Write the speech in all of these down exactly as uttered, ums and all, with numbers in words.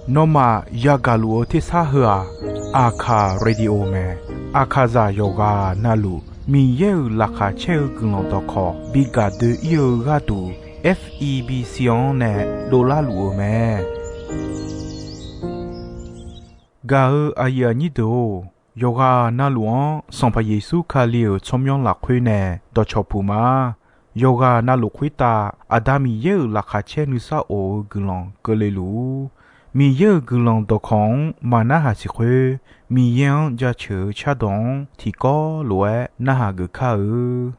Nawmaf yagaq luf-eu tersar heu-aq, Aqkaq Radio mae. Aqkaqzaq yawqghaq navluf Miqyaer-euq laqkhaq caer-eu guiqlanq dawqkawq bi gaq doe-ir-eu gharduq, F E B C-anr nae dovlar luf-eu mae. Gaq-eu aqyuif aqnyir deuq-or, yawqghaq navluf-anr Sanqpaq Yeqsur Kali-euq tsawrmyanr lafkhoer nae dawqcawq puq ma. Yawqghaq navluf khoertav Aqda Miqyaer-euq laqkhaq caer nuisar of-eu guiqlanq keuvle luf-ur. Miqyaer-euq guiqlanq dawqkawq-anr maqnarhaq siq khoer, Miqyaer-anr jaceuq-eu cardawq-anr tiqkawv lof-aer narhaq geuf kar-eu.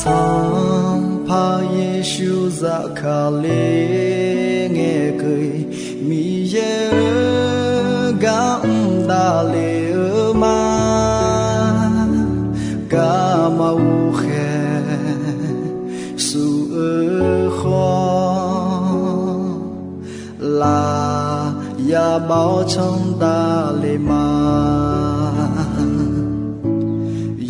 Sanqpaq Yeqsur zafkale ngaeqkeuv-iq, Miqyaer-euq gar mr davlef-eu ma. Garma ghovkhaeq suf-eu khawf, laf yabav-awr canr davlef ma.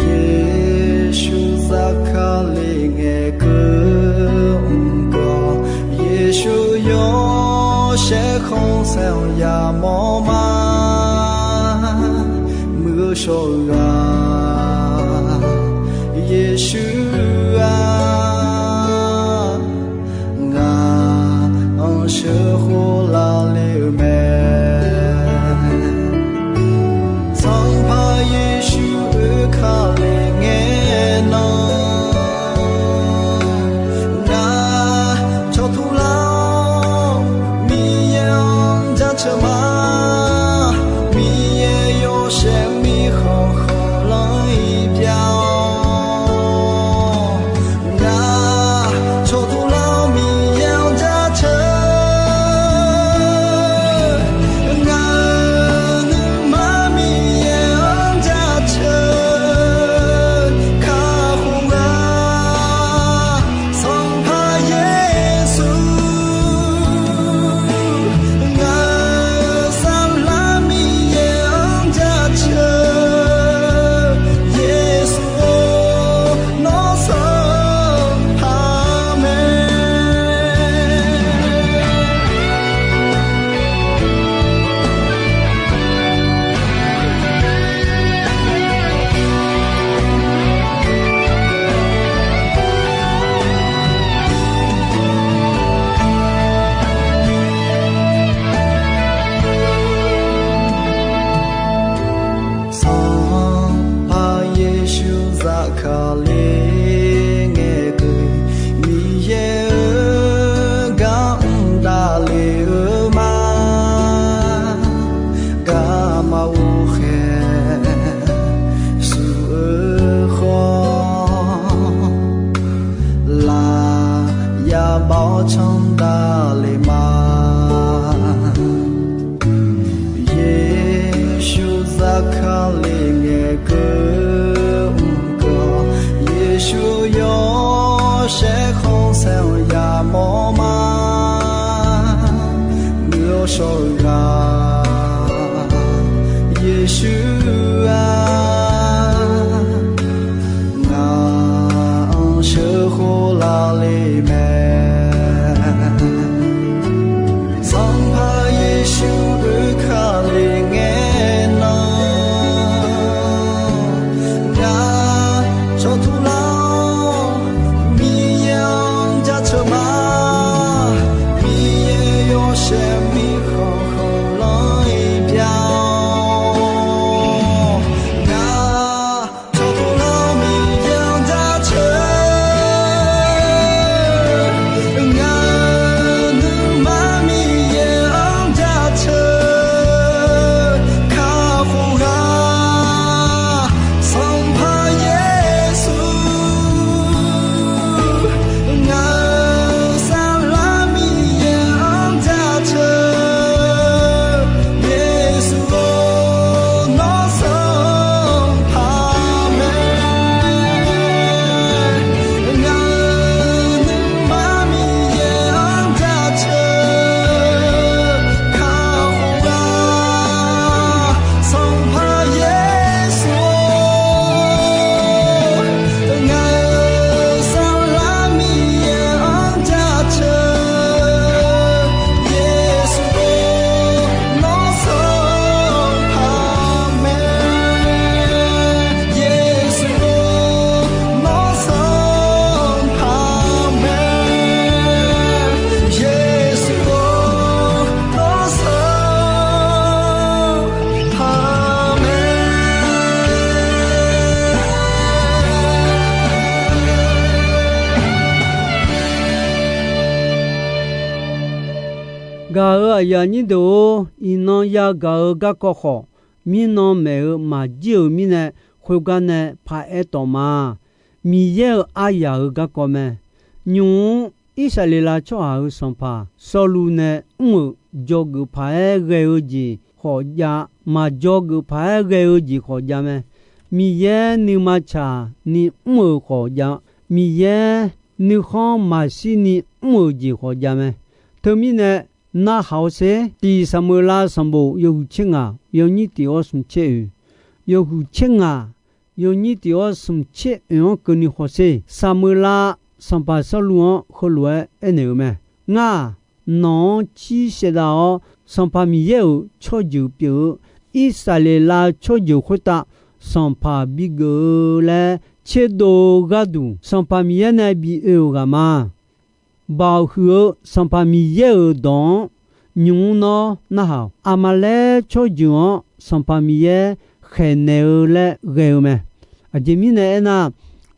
Yeqsur zafkale ngaeqkeuv mq gawq, Yeqsur yawshaef khanqsaer-anr yamawr ma. Muiq-eu shawr-eu ghaq, Yeqsur-aq, ngaq-anr sheuqkhof lavle-eu mae. Sanqpaq Yeqsur oekale ngae nan, ngaq cawqtuq lar-awr Miqyaer-anr jaceuq ma. Miqyaer yawshaef mirkhanq khanqlanr-iq pyav-awr, Gaq-euq aqyuif aqnyir deuq-or, iqnan yagaq-eu garkawv khawf, mirnan maeq-eu maqjir-euq mirnae, khoergar nae paq-aer tawf ma. Miqyaer-euq aryaq-euq garkawv mae. Nymq-mr Irsaqleqlav tsawrhaq-euq sanqpaq Sawrluv nae mr-euq dzawgeuf paq-aer ghae-eu jeq khawf jav, maqdzawgeuf paq-aer ghae-eu jeq khawf jav mae. Miqyaer nuima tsaq ni mr-euq khawf jav, Miqyaer nuikhanr maqshir ni mr-euq jeq khawf jav mae. Teumirnae, narhaq-awr sher, tiq Saqmeuqlav sanqbof yawhuiq tser ngaq yawnyir tiq-awr smq tser oeq, yawhuiq tser ngaq yawnyir tiq-awr smq tser oeq-anr keuvni hawsher, Saqmeuqlav sanqpaq Sawrluv-anr heulof-aer aernaeq-euq mae. Ngar-aq, nawq-anr cir shaevdav-awr, Sanqpaq Miqyaer-euq tsawrjeuq pyeuf-eu Irsaqleqlav tsawrjeuq khoertav sanqpaq bigeuf-eu laer tserdov-eu gharduq, Sanqpaq Miqyaer nae bi oe-euq ghaq ma. Baoq huiq-eu Sanqpaq Miqyaer-euq dawq-anr nymq-mr nawr narhaq-awq. Aqmaqlaer tsawrjeuq-anr Sanqpaq Miqyaer khaeqnaeq-eu laer ghae-eu mae. Aqjeq mirnae aernar,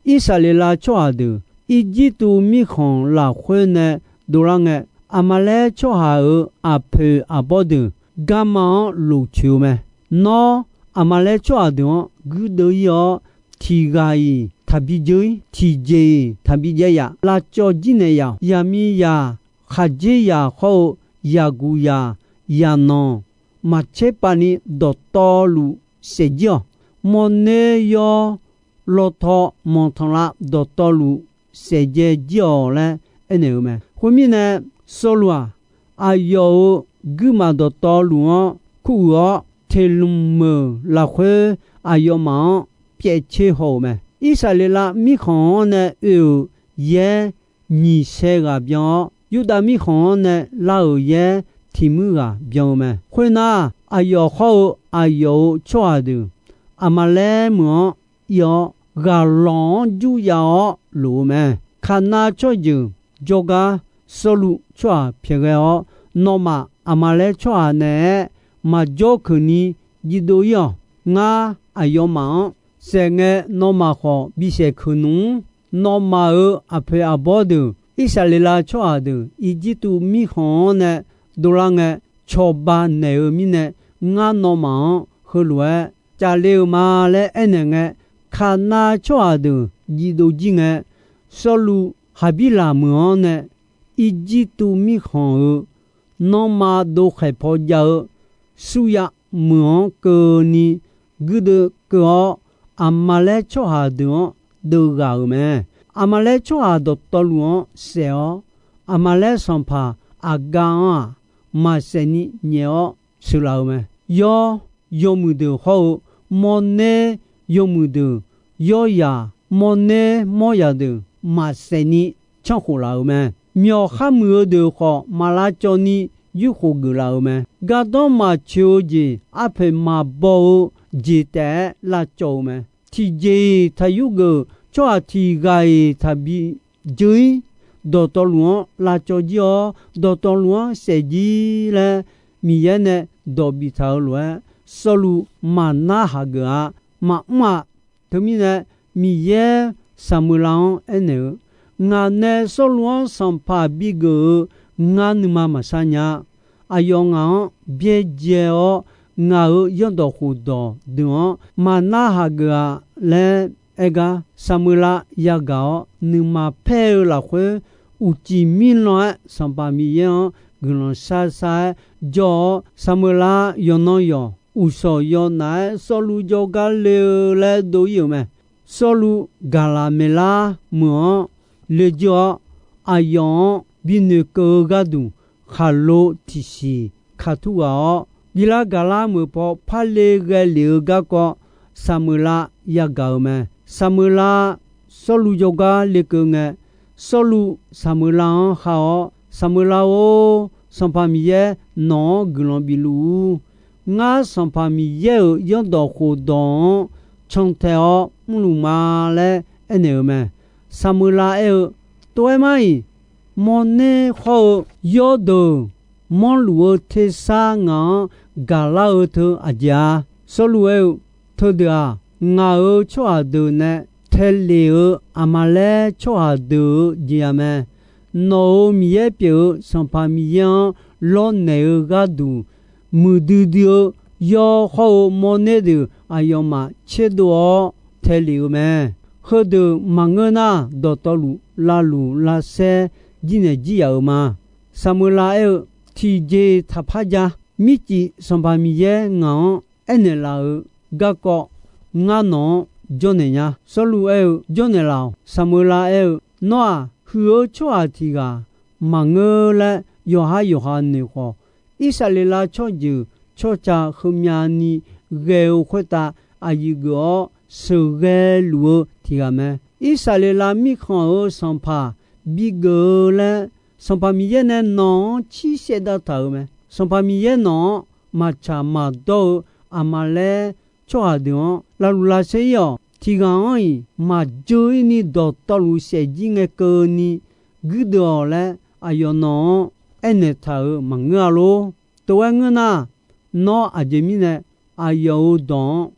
Irsaqleqlav tsawrhaq deuq Irjirtuv mirkhanq lafkhoer nae dovlar ngae, Aqmaqlaer tsawrhaq-euq aqpoeq aqbawr deuq garma-anr loqcoeq-eu mae. Nawr, Aqmaqlaer tsawrhaq deuq-anr guirdeuv-ir-awr, tiq ghaq-iq taqbi dzeur-ir, tiqjeq-iq taqbi jaev yaf. Lavcawv jir naeq yaf-awq. Yaqmiqzaq, khaqdzerzaq hawr-eu yaqguqzaq, yaqnanq, maqtser pav ni dawqtawvluf saef jir-awq. Mawrner yawr lawtaw manqtanqlav dawqtawvluf saef dzae jir-awq laer aernaeq-eu mae. Khoermirnae, Sawrluv-aq, aqyawf-euq guirmaf dawqtawvluf-anr kuruiq-awr, Teqlmq meuq lafkhoer aqyawfmaf-anr pyaefcoer haw-euq mae. Irsaqleqlav mirkhanq-anr nae oe-euq yaer nyiq sae ghaq byan-awr, Yurdav mirkhanq-anr nae lar-euq yaer tiq muir ghaq byan-eu mae. Khoernar, aqyawf hawr-eu aqyawf-euq tsawrhaq deuq Aqmaqlaer meuq-anr ir-awr, ghaqlanq-anr jur jav-awr lof-eu mae. Kaqnav tsawrjeuq jawrgar Sawrluv tsawrhaq pyaeqghae-awr, nawmaf Aqmaqlaer tsawrhaq naeq-aer maqjawr keuq ni jirdov-ir-awq. Ngar aqyawfmaf-anr saef ngae, nawmaf khawf bisaef keuq nmr. Nawmaf-euq aqpoeq aqbawr deuq, Irsaqleqlav tsawrhaq deuq Irjirtuv mirkhanq-anr nae dovlar ngae, cawba naeq-eu mirnae, ngar nawmaf-anr heulof-aer cavle-eu ma laer aernaeq ngae, Kaqnav tsawrhaq deuq jirdov jir ngae, Sawrluv Haqbirlaq meuq-anr nae Irjirtuv mirkhanq-euq nanrma dov khaeq paw jav-eu Suryav meuq-anr keuvni guirdeuv keuv-awr, Aqmaqlaer tsawrhaq deuq-anr deuv ghaq-euq mae. Aqmaqlaer tsawrhaq dawqtawvluf-anr saef-awr, Aqmaqlaer sanqpaq Aqgar-anr-aq, maqsaef ni nyaef-awr sheuqlaf-euq mae. Yawr yawmuiq deuq hawr-eu, mawrner yawmuiq deuq, yawrzaq mawrner mawrzaq deuq maqsaef ni canrkhof laf-euq mae. Myawq khar muiq-eu deuq khawf, maq lavcawv ni yurkhof geuflaf-euq mae. Gardanr maqcoeq-eu jeq, arpoeq maqbaw-eu jeq taef-aer lavcawv-eu mae. Tiqjeq-iq taq yurgeuf, tsawrhaq tiq ghaq-iq taqbi dzeur-ir, dawqtawvluf-anr lavcawv jir-awr, dawqtawvluf-anr saef jir laer Miqyaer nae dawq biftaq-euq lof-aer, Sawrluv maqnar haq geuf-a. Maqmr-aq, teumirnae Miqyaer Saqmeuqlav-anr aernaeq-eu, Ngaq nae Sawrluv-anr sanqpaq bigeuf-eu ngar nuima maqshar nya. Aqyawf ngaq-anr byaerdzae-awr, ngaq-euq zanrdawq khofdawq deuq-anr maqnar haq geuf-a laer aer gar, Saqmeuqlav yagaq-awr, nuima paer-eu lafkhoer uqcif mirlan-aer Sanqpaq Miqyaer-anr guiqlanq shar shar-aer jawr-awr, Saqmeuqlav yawqnan yawq uqshawq yawnaf-aer Sawrluv jawrgar le-eu laer dov-ir-euq mae. Sawrluv Gaqlaqmeqlar meuq-anr le jir-awr, aqyawf-anr binoeq keuv-eu gharduq khaqlo tiqsiq kaqtur ghaq-awr, Biqlar Gaqlar meuq paw parle ghae lef-eu garkawv Saqmeuqlav yagaq-euq mae. Saqmeuqlav Sawrluv jawrgar lekeuv ngae, Sawrluv Saqmeuqlav-anr ha-awr, Saqmeuqlav-or, Sanqpaq Miqyaer nawq-anr guiqlanq bif luf-ur. Ngar Sanqpaq Miqyaer-euq zanrdawq khofdawq-anr cantae-awr mrluf ma laer aernaeq-euq mae. Saqmeuqlav aer-eu, Tov-aer mar-iq, mawrner hawr-eu yawrdeuq manrluf-eu tersar ngaq-anr gaqlar-eu teu aqjeq-a. Sawrluv aer-eu, Teudeuq-aq, ngaq-euq tsawrhaq deuq nae taelef-eu Aqmaqlaer tsawrhaq deuq-euq jeq-a mae. Nawq-euq Miqyaer pyeuf-eu Sanqpaq Miqyaer-anr lawrnaeq-eu gharduq, muiqdui dui-eu yawr hawr-eu mawrner deuq aqyawfmaf tserdov-awr taelef-eu mae. Heudeuq maqngeur nar, dawqtawvluf lavluf lavsaer jirnaeq jir yaf-euq ma. Saqmeuqlav aer-eu, Tiqjeq taqpar ja. Mircif Sanqpaq Miqyaer ngaq-anr aernaeq laf-euq garkawv ngar nawq-anr jawrnaeq nya. Sawrluv aer-eu, Jawrnaeq laf-awq. Saqmeuqlav aer-eu, Nawr-aq, huiq-eu tsawrhaq tiq ghaq maqngeur laer yawqhar yawqha noeq khawf, Irsaqleqlav tsawrjeuq tsawrca heumyavni ghae-eu khoertav aqyuif geuf-awr sheuqghae luf-eu tiq ghaq mae. Irsaqleqlav mirkhanq-euq sanqpaq bigeuf-eu laer Sanqpaq Miqyaer nae nawq-anr cirsaev dav taq-euq mae. Sanqpaq Miqyaer nawq-anr maqtsaq maqdawr-eu Aqmaqlaer tsawrhaq deuq-anr lavluf lavsaer ir-awq. Tiq ghaq-anr-iq maqjeur ir ni dawqtawvluf saefjir ngae keuvni guirdeuv-awq laer aqyawf nawq-anr aernaeq taq-euq maqngeur-a lor. Tov-aer ngeur nar, nawr aqjeq mirnae aqyawf-euq dawq-anr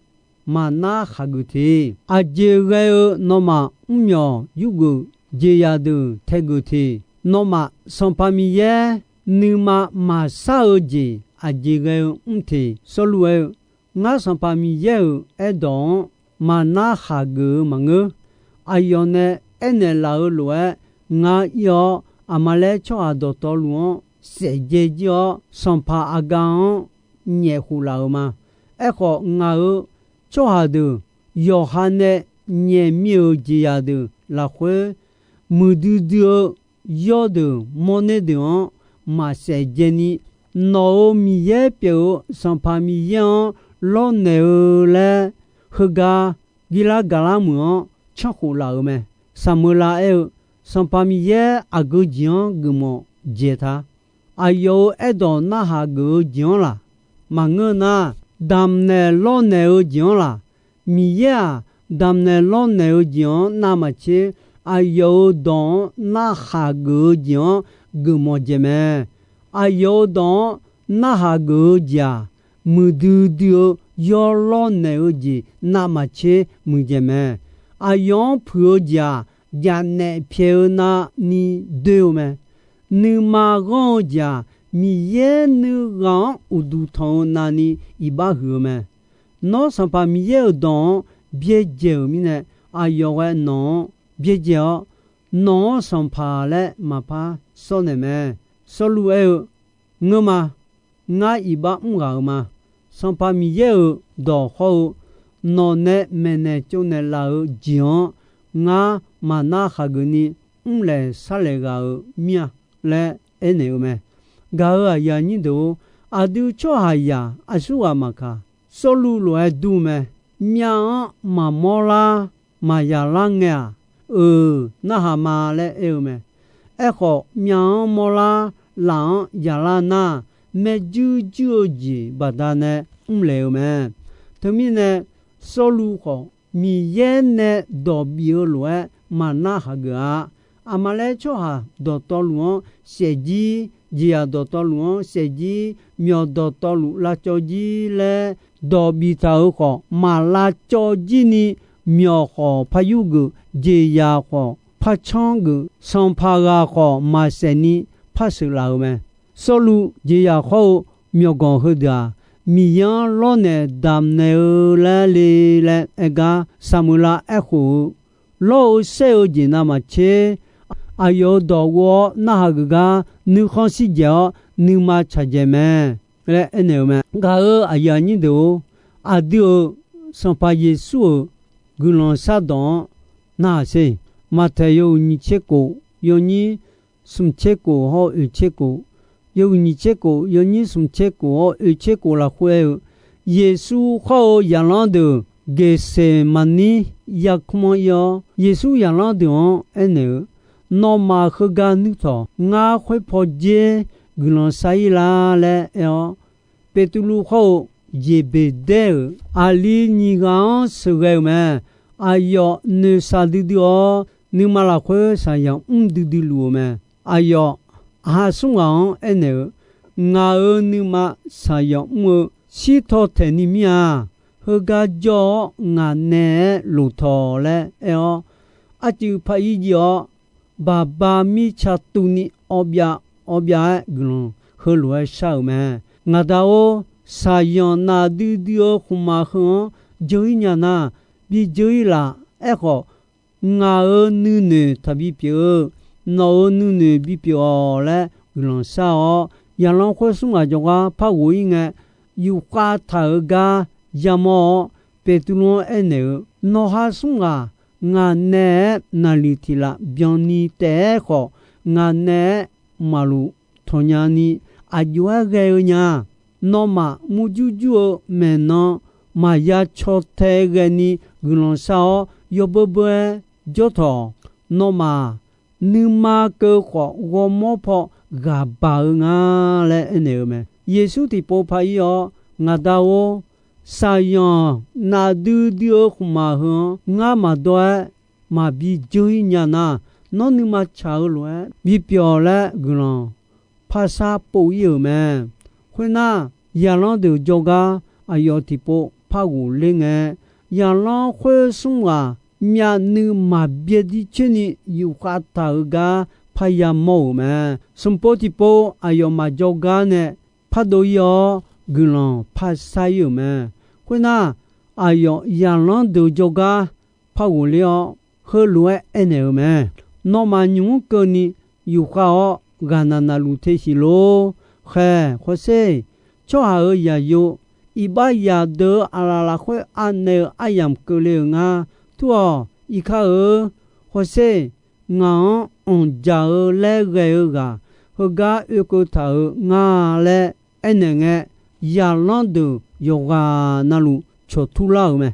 maqnar khaqgeuf te. Aqjeq ghae-eu nawmaf mrmyawq yurgeuf jeqzaq deuq taegeuf te. Nawmaf Sanqpaq Miqyaer nuima maqsar-eu jeq aqjeq ghae-eu mr te. Sawrluv aer-eu, Ngar Sanqpaq Miqyaer-euq aerdawq-anr maqnar khaqgeuf-eu maqngeur. Aqyawf nae aernaeq laf-eu lof-aer ngar ir-awr, Aqmaqlaer tsawrhaq dawqtawvluf-anr saefdzae jir-awr, sanqpaq Aqga-anr nyaef khof laf-euq ma. Aerkhawf, ngaq-euq tsawrhaq deuq yawqha nae nyaef mir-euq jeqzaq deuq lafkhoer, muiqdui dui-eu yawrdeuq mawrner deuq-anr maqsaef dzae ni, nawq-euq Miqyaer pyeuf-eu Sanqpaq Miqyaer-anr lawrnaeq-eu laer, heugar Girlar Gaqlar meuq-anr canrkhof laf-euq mae. Saqmeuqlav aer-eu, Sanqpaq Miqyaer aqgeu jeq-anr geufmawf dzaeq ta. Aqyawf-euq aerdawq narhaq geuf-eu jeq-anr laq maqngeur nar, damqnaeq lawrnaeq-eu jeq-anr laq. Miqyaer-aq, damqnaeq lawrnaeq-eu jeq-anr navmaqtser, aqyawf-euq dawq-anr narhaq geuf-eu jeq-anr geufmawf dzaeq mae. Aqyawf-euq dawq-anr narhaq geuf-eu jeq-aq, muiqdui dui-eu yawlawr naeq-eu jeq navmaqtser muiqdzaeq mae. Aqyawf-anr puiq-eu jeq-aq, jaqnaef pyaeq-eu navni doer-eu mae. Nuima ghanr-eu jeq-aq, Miqyaer nuighaq-anr uqduq tanq-eu navni iqbax huiq-eu mae. Nawr Sanqpaq Miqyaer-euq dawq-anr byaerdzae-euq mirnae, aqyawf ghae nawq-anr byaerdzae-awr, nawq-anr sanqpaq laer maqpar sawr naeq mae. Sawrluv aer-eu, Ngeur ma. Ngar iqbax mr ghaq-euq ma. Sanqpaq Miqyaer-euq dawq hawr-eu nawq nae maeqnaeq tsovnaeq laf-euq jeq-anr ngar maqnar khaqgeuf ni mrlaeq sarlaeq ghaq-euq mir-a laer aernaeq-eu mae. Gaq-euq aqyuif aqnyir deuq-or, aqdui tsawrhaqzaq aqsurghaq maqkaq, Sawrluv lof-aer dur mae. Myav-anr maqmawr lar maqyaq lar ngae-aq, euq narhaq ma laer aer-eu mae. Aerkhawf, myav-anr mawrlar, laf-anr yaqlar nar, maerjuir juir-eu jeq baqdanae mrlaeq-eu mae. Teumirnae, Sawrluv khawf, Miqyaer nae dawq bif-eu lof-aer maqnar khaqgeuf-a. Aqmaqlaer tsawrhaq dawqtawvluf-anr saefjir, jeqzaq dawqtawvluf-anr saefjir, myawq dawqtawvluf lavcawv jir laer dawq biftaq-euq khawf, maq lavcawv jir ni myawq khawf par yurgeuf, jeqzaq khawf par canr geuf, sanqpaq ghaq khawf maqsaef ni par sheuqlaf-euq mae. Sawrluv jeqzaq hawr-eu myawqganq heudeuq-aq, Miqyaer-anr lawrnaeq damqnaeq-eu laer le laer aer gar, Saqmeuqlav aerkhof-eu, lawr-eu saer-eu jeq navmaqtser, aqyawf-euq dawq ghov-awr narhaq geuf gar nuikhanr shir dzaeq-awr nuima tsaq dzaeq mae laer aernaeq-eu mae. Gaq-euq aqyuif aqnyir deuq-or, aqdui-euq Sanqpaq Yeqsur-euq guiqlanq shardawq-anr narhaq sher. Maqtaeq yawhuiq nyiq tser kof, yawnyir smq tser kof hawr oeq tser kof, yawhuiq nyiq tser kof, yawnyir smq tser kof hawr oeq tser kof lafkhoer aer-eu, Yeqsur hawr-eu zaqlanr deuq Geqseqmaqnir yarkmr-anr ir-awr, Yeqsur zaqlanr deuq-anr aernaeq-eu, Nawmaf heugar nuirtawq ngar khoerpaw dzer guiqlanq shar-ir lar laer aer-awr, Beqtuvluv hawr-eu Yeqbeqdaer-euq aqli nyiq ghaq-anr sheuqghae-euq mae. Aqyawf noeqshaq duidui-awr, nuima lafkhoer shaqzanq mr duidui luf-euq mae. Aqyawf aqha smr ghaq-anr aernaeq-eu, Ngaq-euq nuima shaqzanq mr-eu shirtaw taeqni mir-a. Heugar jawr-awr ngaq naeq-aer loqtawq laer aer-awr, arcuiv par-ir jiv-awr, baqba mirtsa tuvni awbyav awbyav-aer guiqlanq heulof-aer shar-euq mae. Ngaq da-or, shaqyanq nafdui dui-eu khmqmaq heu-anr dzeur-ir nya nar, bi dzeur-ir laf. Aerkhawf, ngaq-euq nuinoeq taqbi pyeuf-eu, nawq-euq nuinoeq bipyeuf-awq laer guiqlanq shar-awr, zaqlanr khoer smr ghaq jawrgar par ghof-ir ngae, yufkhav taq-euq gar yamawr-awr, Beqtuvluv-anr aernaeq-eu, Nawqha smr ghaq ngaq naeq-aer naqliq tiq laf byanni taef-aer khawf, ngaq naeq-aer maqluf tawqnya ni aqjox-aer ghae-eu nya. Nawmaf murjur jur-eu maeqnan maqya caw tae ghae ni guiqlanq shar-awr, yawbeur beur-aer jawr tawq. Nawmaf nuima keuv khawf, ghawrmawr paw ghaq baq-eu nga laer aernaeq-eu mae. Yeqsur tiqpov par-ir-awr, Ngaq da-or, shaqyanq nafdui dui-eu khmqmaq heu-anr ngar maqdawr-aer maqbi dzeur-ir nya nar, nawr nuima tsaq-eu lof-aer bipyeuf-awq laer guiqlanq par shar pov-ir-euq mae. Khoernar, zaqlanr deuq jawrgar aqyawf tiqpov par ghofler ngae, zaqlanr khoer smr ghaq myavnuiv maqbyaer dir coer ni yufkhav taq-euq gar parya mawr-euq mae. Sanqpov tiqpov aqyawfmaf jawrgar nae pardov-ir-awr, guiqlanq par shar-ir-euq mae. Khoernar, aqyawf zaqlanr deuq jawrgar par ghofler-awr, heulof-aer aernaeq-eu mae. Nawmaf nymq mr keuvni yufkhav-awr, ghaqnaq naqluf te siq lor. Khaeq, hawsher, tsawrhaq-euq zaqyo, iqbax zaqdeuq-eu aqlaf lafkhoer anaeq-eu aryamq keuvle-euq nga. Tur-awq, irkar-eu, hawsher, ngaq-anr anqdzaq-eu laer ghae-eu ghaq heugar oekeuv taq-euq nga laer aernaeq ngae, zaqlanr deuq yawqghaq navluf cawqtur lar-euq mae.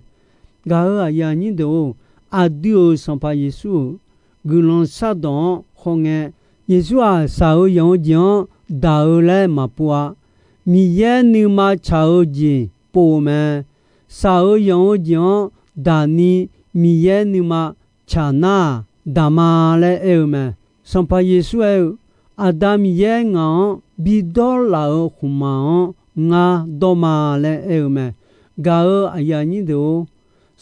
Gaq-euq aqyuif aqnyir deuq-or, aqdui-euq Sanqpaq Yeqsur-euq guiqlanq shardawq-anr hawngae, Yeqsur-aq, shaq-eu yanq-eu jeq-anr daq-eu laer maqpov-a. Miqyaer nuima tsaq-eu jeq pov-eu mae. Shaq-eu yanq-eu jeq-anr daq ni Miqyaer nuima tsaq nar-aq, daq ma laer aer-eu mae. Sanqpaq Yeqsur aer-eu, Aqda Miqyaer ngaq-anr bidawr laf-euq khmqmaq-anr ngar dawr ma laer aer-eu mae. Gaq-euq aqyuif aqnyir deuq-or,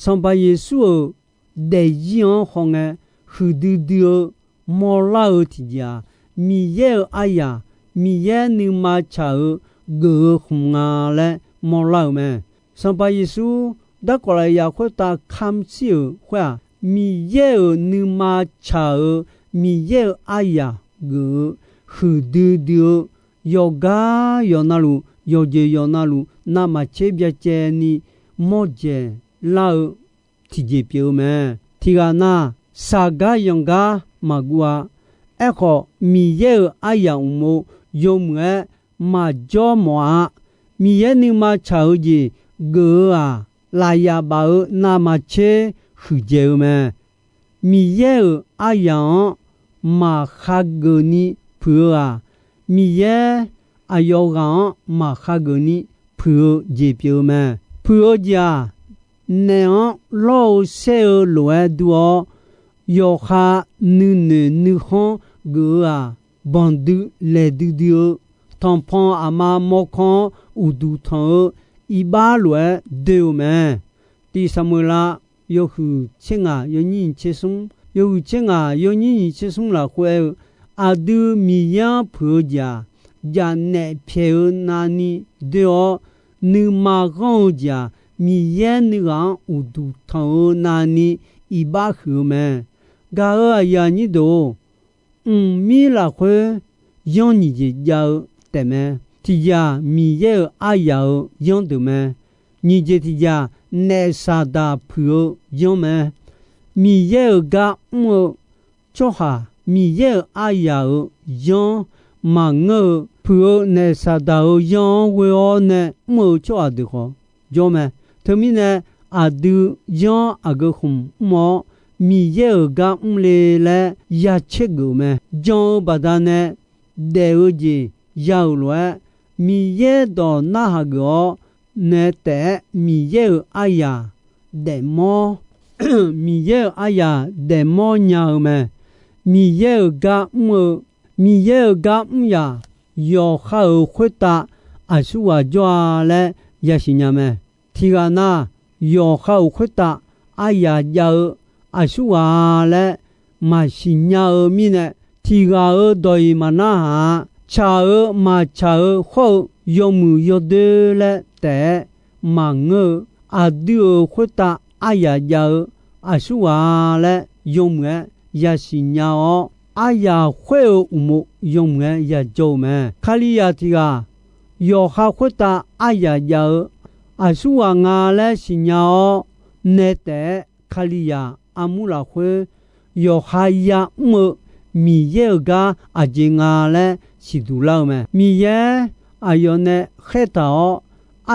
Sanqpaq Yeqsur-euq daefzir-anr hawngae, huiqdui dui-eu mawrlar-eu tiqjeq-aq, Miqyaer-euq aryaq, Miqyaer nuima tsaq-eu geuf-eu khmq nga laer mawrlar-euq mae. Sanqpaq Yeqsur darkawq lafyaq khoertav kamq shir-euq khoer-aq, Miqyaer-euq nuima tsaq-eu, Miqyaer-euq aryaq geuf-eu, huiqdui dui-eu, yawqgar yawq navluf, yawqjeq yawq navluf, navmaqtser byacaevni mawrdzaeq lar-eu tiqjeq pyeuf-eu mae. Tiqghaq nav, shaq gar yanq gar maqguv-a. Aerkhawf, Miqyaer-euq aryaq uqmov yawmuiq-aer maqjawr mawf-a. Miqyaer nuima tsaq-eu jeq geuf-eu-aq, lafyaq baf-eu navmaqtser huiqdzaeq-eu mae. Miqyaer-euq aryaq-anr maqkhageuf ni puiq-eu-aq, Miqyaer aqyawfghaq-anr maqkhageuf ni puiq-eu jeq pyeuf-eu mae. Puiq-eu jeq-aq, naef-anr lawr-eu saer-eu lof-aer dur-awr, yawqha nuinoeq nuikhanr geuf-eu-aq, banqdui laeq duidui-eu, tanqpanq aqma mawrkanr-anr uqduq tanq-eu iqbax lof-aer doe-eu mae. Tiq Saqmeuqlav yawhuiq tser ngaq yawnyir nyiq tser smr, yawhuiq tser ngaq yawnyir nyiq tser smr lafkhoer aer-eu, aqdui Miqyaer-anr puiq-eu jeq-aq, jaqnaef pyaeq-eu navni doe-awr, nuima ghanr-eu jeq-aq, Miqyaer nuighaq-anr uqduq tanq-eu navni iqbax huiq-eu mae. Gaq-euq aqyuif aqnyir deuq-or, mqmir lafkhoer yanr nyiq jeq jav-eu taefmae. Tiqjeq-aq, Miqyaer-euq aryaq-euq yanr deuq mae. Nyiq jeq tiqjeq-aq, naef Saqdaq puiq-eu yanr mae. Miqyaer-euq gar mr-eu tsawrhaq, Miqyaer-euq aryaq-euq yanr maqngeur-eu, puiq-eu naef Saqdaq-euq yanr-anr ghoe-awr nae mr-eu tsawrhaq deuq khawf jawr mae. Teumirnae, aqdui yanr aqgeu khmq mr-awr, Miqyaer-euq gar mrle laer ya caergeuf-euq mae. Jan-eu baqdanae daef-eu jeq ya-euq lof-aer, Miqyaer dawq narhaq geuf-awr nae taef-aer Miqyaer-euq aryaq daefmawr, Miqyaer-euq aryaq daefmawr nya-eu mae. Miqyaer-euq gar mr-eu, Miqyaer-euq gar mr yaq, yawqha-euq khoertav aqsurghaq jawr-a laer yasiq nya mae. Tiqghaq nar, yawqha-euq khoertav aryaq jav-eu aqsurghaq-a laer maqsiq nya-eu mirnae, tiq ghaq-euq dawq-iq maqnarhaq-a. Tsaq-eu maqtsaq-eu hawr-eu yawmuiq yawdoer laer taef-aer maqngeur-eu, aqdui-euq khoertav aryaq jav-eu aqsurghaq laer yawmuiq-aer yasiq nya-awr, aryaq khoer-euq uqmov yawmuiq-aer yajawr-eu mae. Kalizaq tiq ghaq yawqha khoertav aryaq jav-eu aqsurghaq nga laer siqnya-awr, nae taef-aer Kalizaq armur lafkhoer yawqha ya'mr-eu Miqyaer-euq gar aqjeq nga laer siqduq lar-eu mae. Miqyaer aqyawf nae khaertaq-awr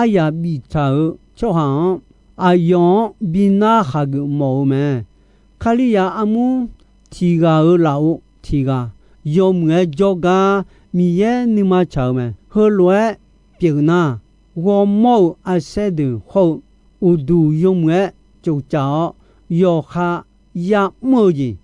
aryaq biftaq-euq tsawrhaq-anr, aqyawf-anr bi narhaq geufmawf-eu mae. Kalizaq armur tiq ghaq-euq lafov tiq ghaq yawmuiq-aer jawrgar Miqyaer nuima tsaq-eu mae. Heulof-aer pyeuf nar, ghawrmawr-euq arsaer deuq hawr-eu uqduq yawmuiq-aer tsoftsaf-awr, yawqha ya'mr-eu jeq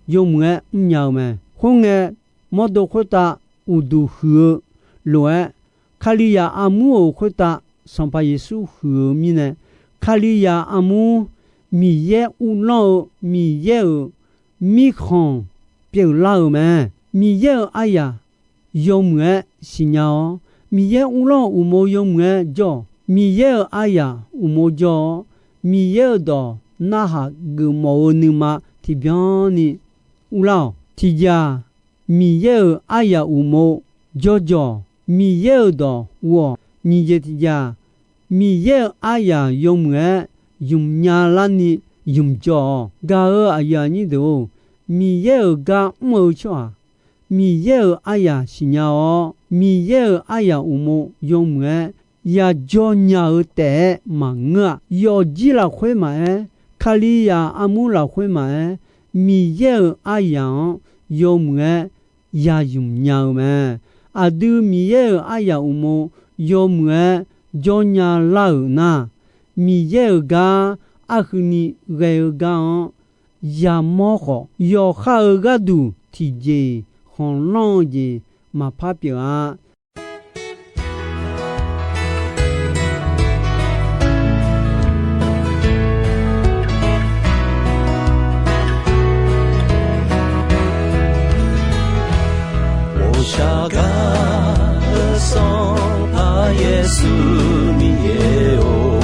yawmuiq-aer mrnya-eu mae. Khoerngae, mawrdo khoertav uqduq huiq-eu lof-aer, Kalizaq armur-euq khoertav Sanqpaq Yeqsur huiq-eu mirnae, Kalizaq armur Miqyaer uvlanr-eu Miqyaer-euq mirkhanq pyeuflar-euq mae. Miqyaer-euq aryaq yawmuiq-aer siqnya-awr, Miqyaer uvlanr-eu uqmov yawmuiq-aer jawr-awq. Miqyaer-euq aryaq uqmov jawr-awr, Miqyaer-euq dawq narhaq geufmawf-eu nuima tiqbyan ni uvlar-awq. Tiqjeq-aq, Miqyaer-euq aryaq uqmov jawrjawr-awq. Miqyaer-euq dawq ur-awq. Nyiq jeq tiqjeq-aq, Miqyaer-euq aryaq yawmuiq-aer ymq nya larni ymq jawr-awq. Gaq-euq aqyuif aqnyir deuq-or, Miqyaer-euq gar mr-eu tsawrhaq Miqyaer-euq aryaq siqnya-awr, Miqyaer-euq aryaq uqmov yawmuiq-aer yajawr nya-eu taef-aer maqngeur-a. Yawfjir lafkhoer maqaer, Kalizaq armur lafkhoer maqaer, Miqyaer-euq aryaq-anr yawmuiq-aer yaymq nya-eu mae. Aqdui Miqyaer-euq aryaq uqmov yawmuiq-aer jawr nya lar-euq nar, Miqyaer-euq gar arhuini ghae-eu gar-anr yamawr khawf, yawqha-euq gharduq tiqjeq-iq khanqlanr-eu jeq maqpar pyeuf-a. Ghovshaw gar-eu Sanqpaq Yeqsur Miqyaer-or,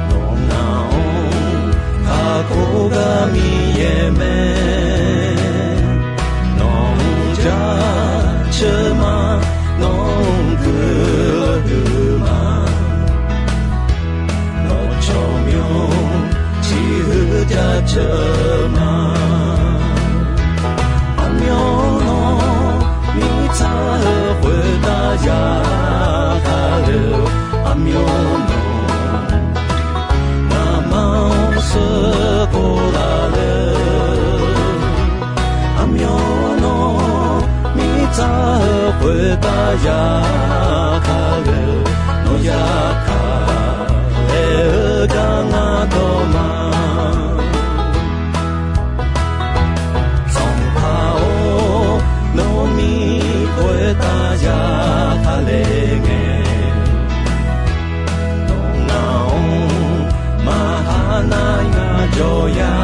nawq ngaq-anr kakhof gar Miqyaer mae. Nawq-anr jaceuq ma, nawq-anr guiqlanq huiq ma. Nawq tsawrmyanr tiq huiq jaceuq ma. Aqmyanluf mirtsaq-eu khoertav ya kale-eu, aqmyanluf ngamaf-anr sheuqkhof laf le. Aqmyanluf mirtsaq-eu khoertav ya kale-eu, nawq ya kale-eu gar ngar dawq ma. Sanqpaq-or, nawq mir khoertav ya kale ngae, nawq ngaq-anr maqha nar ngar jawr ya.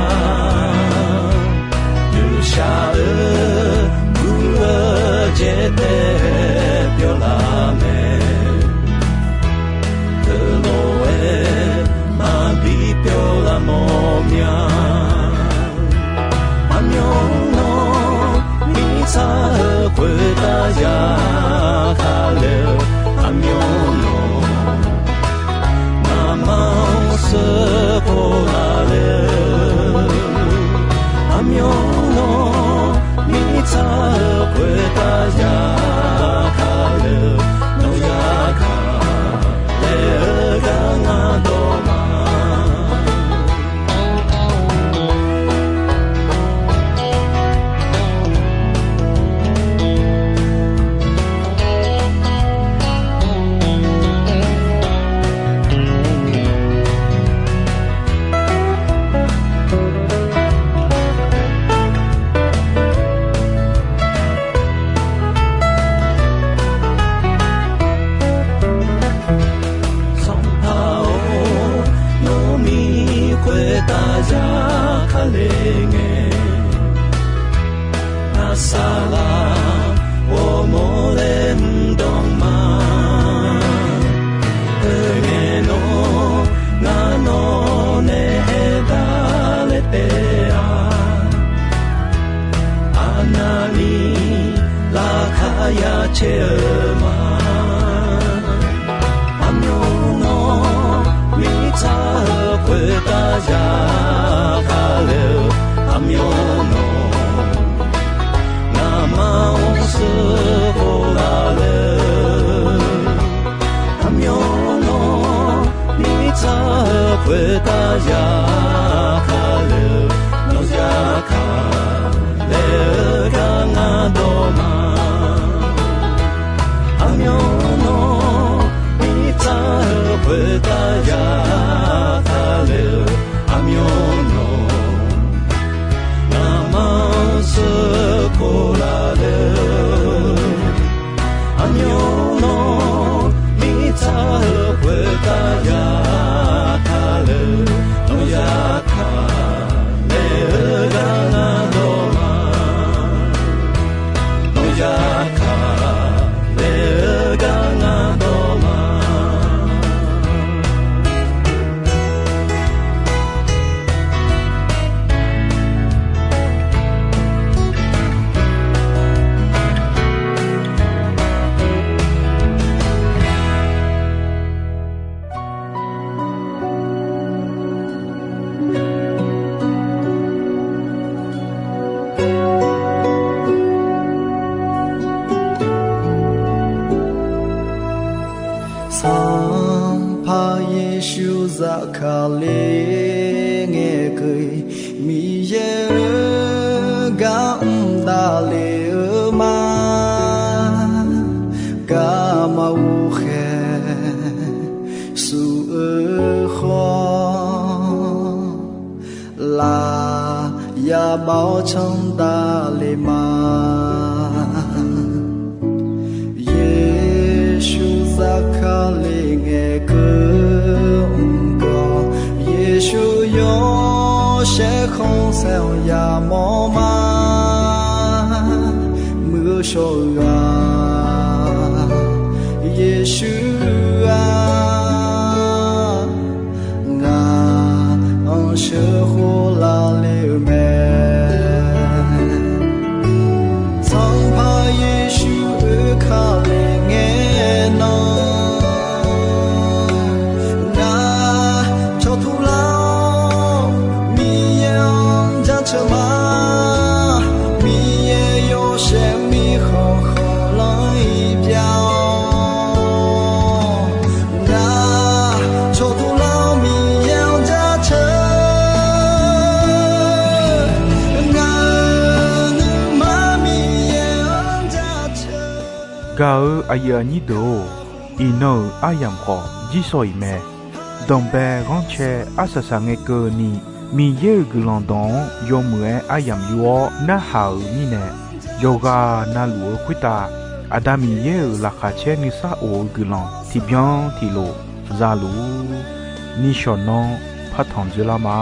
Ghovshaw-eu guv-eu jeq taef pyawr laf mae. Heulof-aer maqbi pyawr laf mawr mya. Aqmyanluf mirtsaq-eu khoertav ya kale-eu, aqmyanluf ngamaf-anr sheuqkhof laf le-eu, aqmyanluf mirtsaq-eu khoertav ya Khoertav yataq le-eu aqmyan nawq, ngamaf-anr sheuqkhof laf le-eu aqmyan nawq, mirtsaq-eu khoertav yataq le-eu nawq yaka laer-eu gar ngar dawq ma. Nawq yaka laer-eu gar ngar dawq ma. Sanqpaq Yeqsur zafkale ngaeqkeuv-iq, Miqyaer-euq gar mr davle-eu ma. Garma ghovkhaeq shuf-eu khawf, laf yabav-awr canr davle ma. Yeqsur zafkale ngaeqkeuv mr-awr, Yeqsur yawshaef khanqsaer-anr yamawr ma. Muiq-eu shawr-eu ghaq Yeqsur-aq, ngaq-anr sheuqkhof laf le-eu mae. Sanqpaq Yeqsur oekale ngae nan, ngaq cawqtuq lar-awr Miqyaer-anr jaceuq ma. Miqyaer yawshaef mirkhanq khanqlanr-iq pyav-awr, ngaq cawqtuq lar-awr Miqyaer-anr jaceuq, ngaq-euq nuima Miqyaer-anr jaceuq. Gaq-eu aqyuif aqnyir deuq-or, iqnan-euq aryamq khawf jirsawq iq mae. Danqbae ghanrcae arsaq saq ngae keuvni, Miqyaer-euq guiqlanq dawq-anr yawmuiq-aer aryamq yur-awr narhaq-euq mirnae, yawqghaq navluf-eu khoertav Aqda Miqyaer-euq laqkhaq caer nuisar of-eu guiqlanq tiqbyan tiqlof za luf-ur. Nishawq nanr partanq dzoerlar ma.